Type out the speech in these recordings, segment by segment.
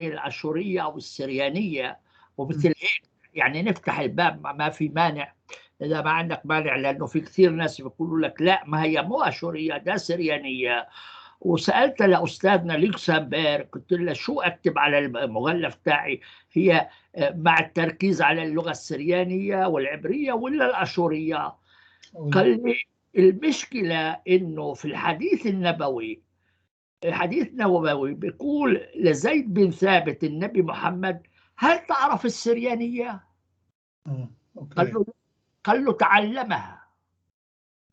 الأشورية أو السريانية ومثل هيك، يعني نفتح الباب، ما في مانع إذا ما عندك مانع، لأنه في كثير ناس بيقولوا لك لا ما هي مو أشورية ده سريانية. وسألت لأستاذنا لوكسمبيرغ قلت له شو أكتب على المغلف تاعي، هي مع التركيز على اللغة السريانية والعبرية ولا الأشورية؟ قال لي المشكلة إنه في الحديث النبوي، الحديث النبوي بيقول لزيد بن ثابت النبي محمد هل تعرف السريانية؟ قال له تعلمها.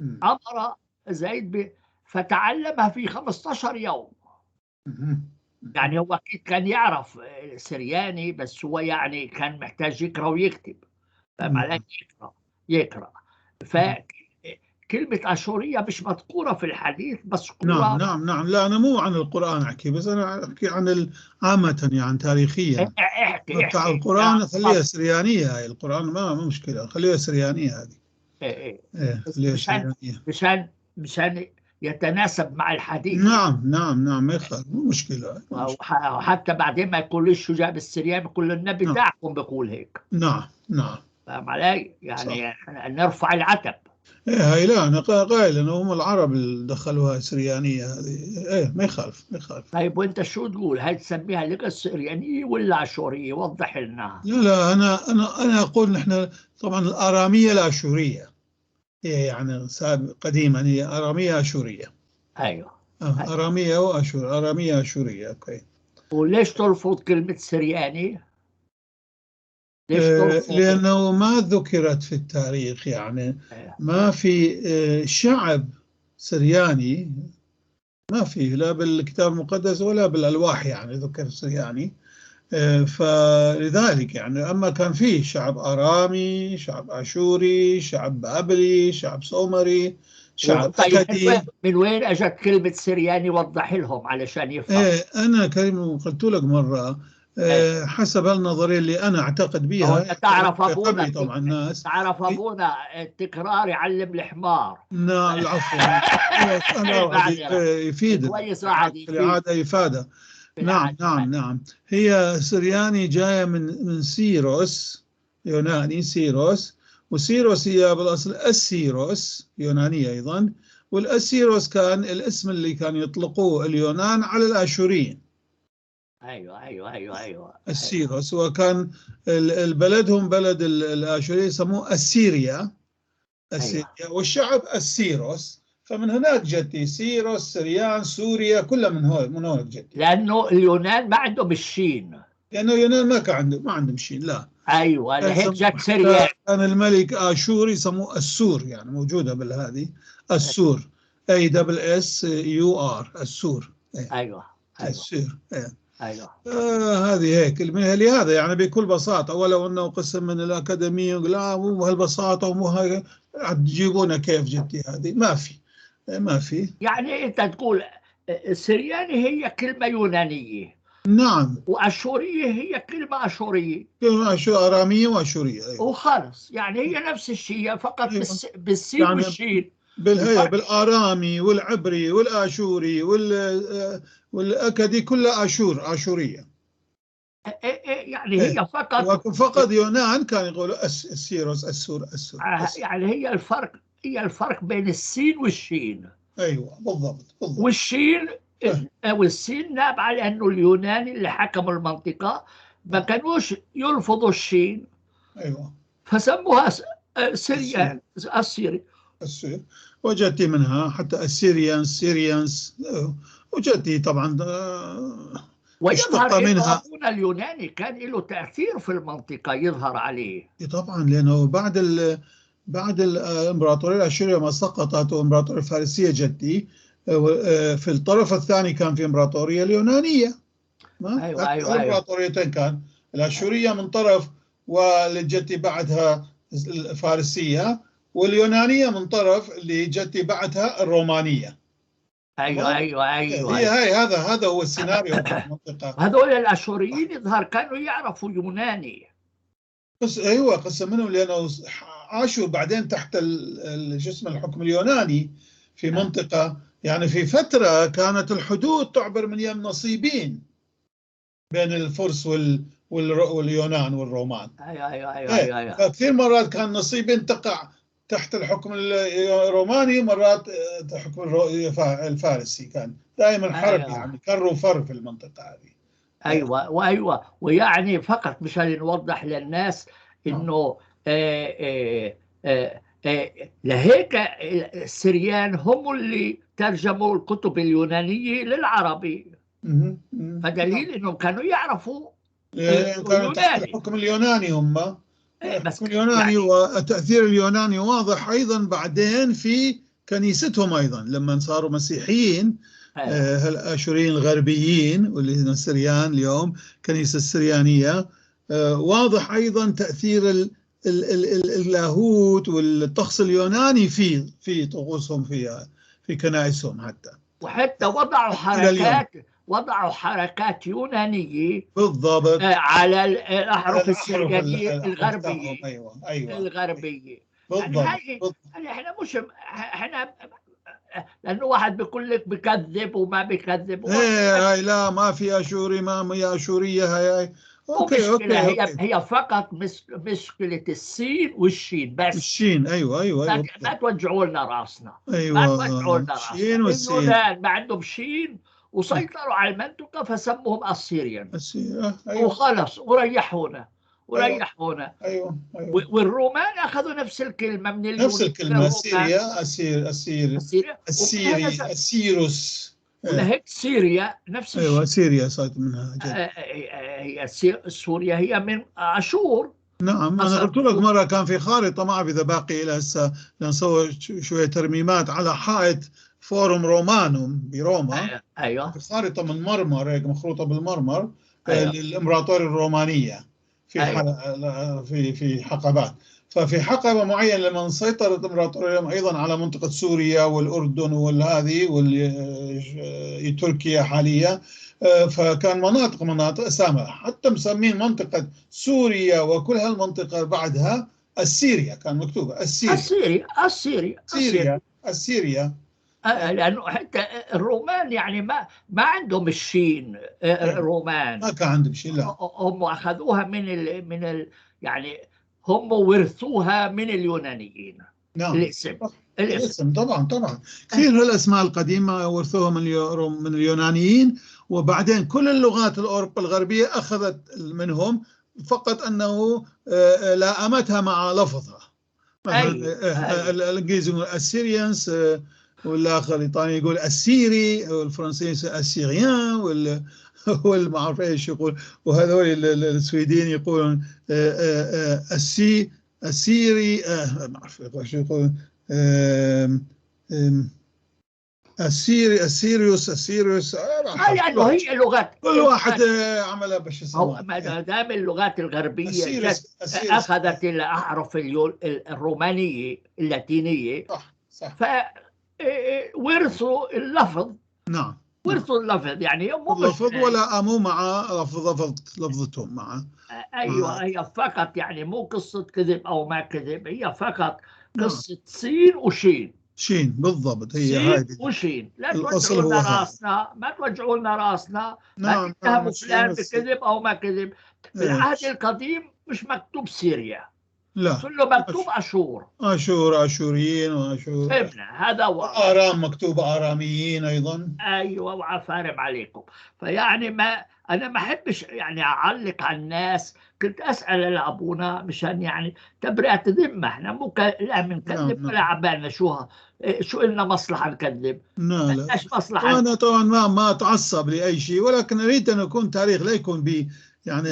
أمر زيد فتعلمها في 15 يوم. يعني هو أكيد كان يعرف سرياني، بس هو يعني كان محتاج يقرأ ويكتب، فاهم علي؟ يقرأ. فكلمة أشورية مش مذكورة في الحديث، مذكورة. نعم نعم نعم. لا أنا مو عن القرآن أحكي، بس أنا أحكي عن عامة يعني تاريخيا. احكي. بتاع القرآن خليها سريانية، هاي القرآن ما مشكلة، خليها سريانية هذه. ايه. ايه خليها سريانية مشان يتناسب مع الحديث. نعم نعم نعم، ما يخالف، مو مشكلة. وحتى بعدين ما يقولوش شو جاب السريان، بيقول النبي تاعكم بيقول هيك. نعم نعم. فاهم علي؟ يعني صح. نرفع العتب. ايه هاي لا انا قايل انه هم العرب اللي دخلوها سريانيه هذه، ايه ما يخالف ما يخالف. طيب وانت شو تقول؟ هل تسميها لغه سريانيه ولا اشوريه؟ وضح لنا. لا لا، انا اقول نحن طبعا الاراميه الاشوريه هي يعني قديما هي اراميه اشوريه. ايوه. اراميه واشور، اراميه اشوريه، okay. وليش ترفض كلمه سرياني؟ ليش ترفض؟ لأنه ما ذكرت في التاريخ، يعني ما في شعب سرياني، ما في لا بالكتاب المقدس ولا بالألواح يعني ذكر سرياني، فلذلك يعني. أما كان فيه شعب آرامي، شعب آشوري، شعب بابلي، شعب سومري، شعب طيب أكدي. من وين اجت كلمة سرياني؟ وضح لهم علشان يفهم. إيه أنا كريم قلت لك مرة، حسب النظرية اللي أنا أعتقد بها. تعرف أبونا طبعا الناس تعرف أبونا التكرار يعلم الحمار. نعم العفو، أنا يفيد كويس واحد. الإعادة إفادة. نعم نعم نعم. هي سرياني جاية من سيروس، يوناني سيروس، وسيروس هي بالأصل السيروس يونانية أيضا، والأسيروس كان الاسم اللي كان يطلقوه اليونان على الآشوريين. ايوه. السيروس، وكان البلدهم بلد الآشوريين يسموه السيريا، السيريا. أيوة. والشعب السيروس، فمن هناك جتي سيروس، سريان، سوريا، كلها من هون، من هناك جتي. لأنه اليونان ما عندهم الشين. لأنه اليونان ما كان عندهم، ما عندهم شين، لا. ايوه لهيك جت سريان. كان الملك آشوري يسموه السور، يعني موجودة بالهذه السور، A double S U R، السور. ايوه ايوه السور. إيه. ايوه. هذه هيك لهذا يعني بكل بساطه، ولو انه قسم من الاكاديميه يقول لا مو بهالبساطه ومو هاي، تجيبونا كيف جتي هذه؟ ما في، ما في. يعني انت تقول السرياني هي كلمه يونانيه. نعم. واشوريه هي كلمه اشوريه. كلمه اراميه واشوريه. أيوة. وخلص، يعني هي نفس الشيء فقط. أيوة. بالسين يعني والشين. بالهي بالارامي والعبري والاشوري والاكدي كلها اشور، اشوريه. يعني هي فقط فقط يونان كان يقولوا السيروس، السور، السور. يعني هي الفرق بين السين والشين. ايوه بالضبط بالضبط. والشين والسين نابعه لانه اليوناني اللي حكموا المنطقه ما كانوش يلفظوا الشين. فسموها سريان، السيري. السير، وجدت منها حتى ال Syrians، Syrians، وجدت طبعا ويظهر منها اليوناني كان له تأثير في المنطقة يظهر عليه. طبعا، لأنه بعد الإمبراطورية الأشورية ما سقطت والإمبراطورية الفارسية جتي، في الطرف الثاني كان في إمبراطورية اليونانية. ما أيوة. إمبراطوريتين كان، الأشورية من طرف واللي جتي بعدها الفارسية، واليونانية من طرف اللي جتي بعدها الرومانية. ايوه. هي هاي هذا هو السيناريو في المنطقة. هذول الاشوريين يظهر كانوا يعرفوا يوناني. بس ايوه قسم منهم، لانه عاشوا بعدين تحت شو اسمه الحكم اليوناني في منطقة، يعني في فترة كانت الحدود تعبر من يم نصيبين. بين الفرس واليونان والرومان. ايوه ايوه ايوه ايوه, أيوة. فكثير مرات كان نصيبين تقع تحت الحكم الروماني، مرات الحكم الفارسي. كان دائما حرب. أيوة. يعني كر وفر في المنطقة هذه. ايوه وايوة، ويعني فقط مشان نوضح للناس انه لهيك السريان هم اللي ترجموا الكتب اليونانية للعربي. مهم. مهم. فدليل انهم كانوا يعرفوا يعني كانوا تحت اليوناني. الحكم اليوناني هم. إيه، بس الحكم اليوناني يعني والتأثير اليوناني واضح أيضا بعدين في كنيستهم أيضا لما صاروا مسيحيين. أيوة. الآشوريين الغربيين واللي هم السريان اليوم، الكنيسة السريانية، واضح أيضا تأثير اللاهوت والطقس اليوناني في طقوسهم، في كنائسهم حتى وحتى وضعوا إلى اليوم. حركات، وضعوا حركات يونانية بالضبط على الأحرف الأحرف السريانية الأحرف الغربية. تاعهم. أيوة أيوة الغربية يعني بالضبط هاي بالضبط. يعني احنا مش احنا، لانه واحد بيقول لك بكذب وما بكذب. ايه هاي لا، ما في اشوري، ما هي اشوريه هاي هاي. مو okay مشكلة، okay هي okay. هي فقط مشكلة السين والشين بس. الشين، ايوه ايوه ما ايوه ما توجعوا لنا راسنا، ما ايوه توجعوا لنا راسنا. الشين والسين. اليونان ما عندهم شين وسيطروا على المنطقة فسموهم Assyrian. السين ايوه. وخلص وريحونا وريحونا. ايوه ايوه. والرومان اخذوا نفس الكلمة من اليونان. نفس الكلمه، سيريا، اسير اسير. السيريا. السيري، السيروس. ولهيك سوريا نفس الشيء. ايوه، سيريا صارت منها جد. هي سوريا هي من اشور. نعم، انا قلت لك مرة كان في خارطه، ما اعرف اذا باقي الى هسه، لنسوي شوية ترميمات على حائط Forum Romanum بروما. خارطة من مرمر هيك، مخروطه بالمرمر. للامبراطوريه الرومانية في في حقبات، ففي حقبة معينة لما سيطرت الامبراطورية ايضا على منطقة سوريا والاردن والهذه وتركيا حاليا، فكان مناطق مناطق اسامة، حتى مسمين منطقة سوريا وكل هالمنطقة بعدها السيريا، كان مكتوبة السيريا. السيريا السيريا. سيريا السيريا. لانه حتى الرومان يعني ما عندهم الشين الرومان. ما كان عندهم شيء، لا. هم اخذوها من ال يعني هم ورثوها من اليونانيين. الاسم. الاسم. الاسم طبعا طبعا، كثير الاسماء القديمة ورثوها من اليونانيين، وبعدين كل اللغات الاوروبا الغربية اخذت منهم، فقط انه لائمتها مع لفظها. مثلا الانجليزي يقول ال Assyrians، والاخر الايطالي يقول السيري، والفرنسيين Assyriens، والما اعرف ايش يقول، وهذول السويدين يقولون السي السيري، ما اعرف ايش يقولون، آم، آم، السيري، السيريوس السيريوس. لانه هي لغات كل واحد عملها باش هو ما دام اللغات الغربية السيريوس السيريوس. اخذت الاحرف الرومانية اللاتينيه. صح. فورثوا اللفظ. ورثوا اللفظ، يعني مو اللفظ ولا مع لفظ لفظتهم مع ايوه، هي فقط يعني مو قصة كذب او ما كذب، هي فقط قصة سين وشين. شين بالضبط، هي سين هاي وشين. لا الأصل توجعوا هو لنا هذا. راسنا، ما توجعوا لنا راسنا، ما تتهموا فلان بكذب او ما كذب. في العهد القديم مش مكتوب سوريا. لا. كله مكتوب اشور. اشور، اشوريين واشور. فهمنا، هذا هو. ارام مكتوبة اراميين ايضا. ايوه، وعفارم عليكم. فيعني ما انا ما احبش يعني اعلق على الناس، كنت اسال لابونا مشان يعني تبرئه ذمه، احنا مو لا بنكذب ولا عبالنا شو لنا مصلحة نكذب. لا لا. ايش مصلحه؟ وانا طبعا ما اتعصب لاي شيء، ولكن اريد ان يكون تاريخ لا يكون ب يعني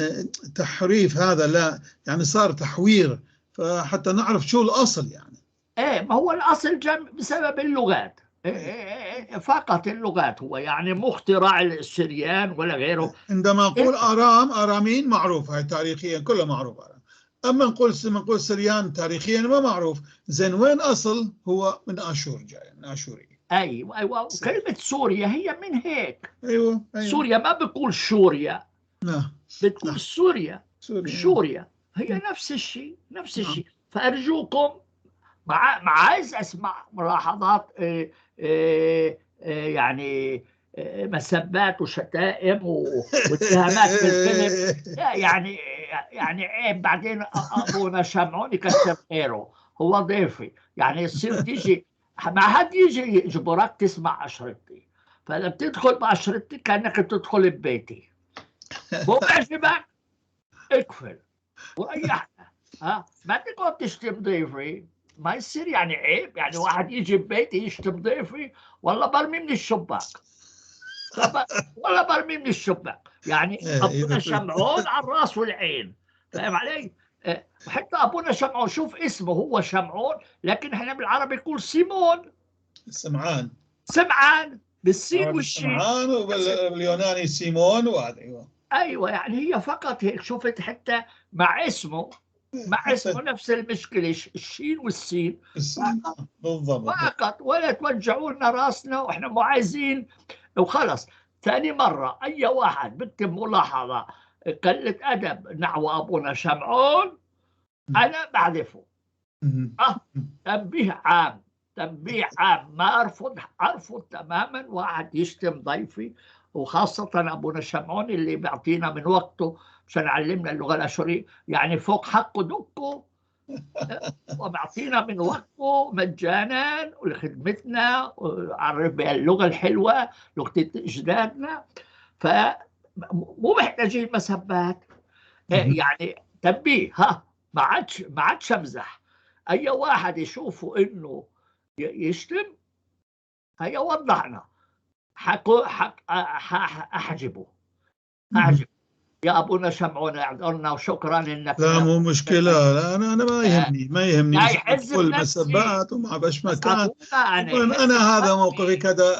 تحريف، هذا لا، يعني صار تحوير، فحتى نعرف شو الاصل يعني. ايه، ما هو الاصل جم بسبب اللغات، إيه إيه إيه، فقط اللغات، هو يعني مو اختراع السريان ولا غيره. عندما نقول ارام، ارامين معروف، هاي تاريخيا كله معروف ارام. اما نقول سريان تاريخيا ما معروف، زين وين اصل؟ هو من اشور جاي، من اشوري. ايوه، وكلمه سوريا هي من هيك. ايوه. سوريا ما بقول شوريا. بتقول سوريا. سوريا. سوريا هي نفس الشيء، نفس الشيء. فارجوكم مع عايز اسمع ملاحظات إيه إيه إيه يعني مسبات وشتائم واتهامات بالكذب. لا يعني عيب. بعدين ابونا شمعون يكسر خيره، هو ضيفي، يعني يصير تيجي ما حد يجي يجبرك تسمع اشرطتي، فلما بتدخل باشرطتي كانك تدخل ببيتي، مو بعجبك اقفل وريحنا. ها ما تقعد تشتم ضيفي، ما يصير يعني عيب، يعني واحد يجي ببيتي يشتم ضيفي والله برمي من الشباك، والله برمي من الشباك، يعني ابونا شمعون على الراس والعين، فاهم علي؟ وحتى ابونا شمعون شوف اسمه هو شمعون، لكن احنا بالعربي نقول سيمون، سمعان، سمعان بالسين والشين، سمعان وباليوناني سيمون، وهذا ايوه ايوه، يعني هي فقط هيك. شفت حتى مع اسمه، مع اسمه نفس المشكلة، الشين والسين بالضبط فقط. ولا توجعوا لنا راسنا واحنا مو عايزين وخلص. ثاني مرة اي واحد بكتب ملاحظة قلة ادب نحو ابونا شمعون انا بعرفه. تنبيه عام، تنبيه عام، ما ارفض، ارفض تماما واحد يشتم ضيفي، وخاصة أبونا شمعون اللي بيعطينا من وقته مشان يعلمنا اللغة الأشورية، يعني فوق حقه دكه وبعطينا من وقته مجانا ولخدمتنا وعرف اللغة الحلوة لغة أجدادنا، فمو محتاجين مسبات. يعني تنبيه، ها ما عادش امزح. أي واحد يشوفه إنه يشتم هيا وضحنا حق احجبه، احجبه يا ابونا شمعون، اعذرنا وشكرا انك. لا مو مشكلة، لا انا ما يهمني، ما يهمني كل مسبات وما باش ما كان. انا هذا موقفي كذا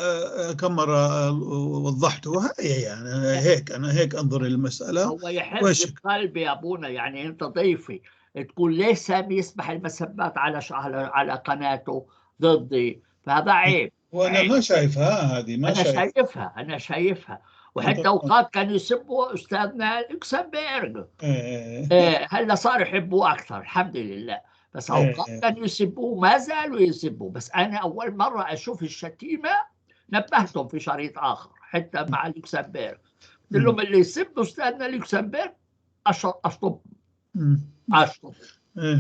كم مرة وضحته، يعني هيك انا هيك انظر للمسالة. هو يحس بقلبي يا ابونا، يعني انت ضيفي تقول ليش سامي يسمح المسبات على قناته ضدي، فهذا عيب. وانا ما شايفها هذه، ما انا شايفها، انا شايفها. وحتى اوقات كانوا يسبوا استاذنا لوكسمبرغ، هلا صار يحبوه اكثر الحمد لله، بس اوقات كانوا يسبوه ما زالوا يسبوه. بس انا اول مرة اشوف الشتيمة نبهتهم في شريط اخر حتى مع لوكسمبرغ، قلت لهم اللي يسب استاذنا لوكسمبرغ اشطب، اشطب.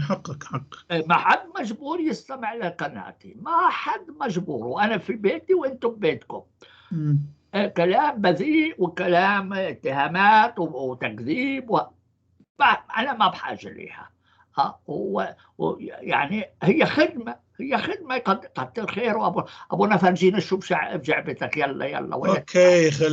حقك حقك، ما حد مجبور يستمع لقناتي، ما حد مجبور، وانا في بيتي وانتم ببيتكم. كلام بذيء وكلام اتهامات وتكذيب انا ما بحاجة ليها. هو يعني هي خدمة، هي خدمة، كتر خير. ابونا فرجينا شو بجعبتك، يلا يلا. okay.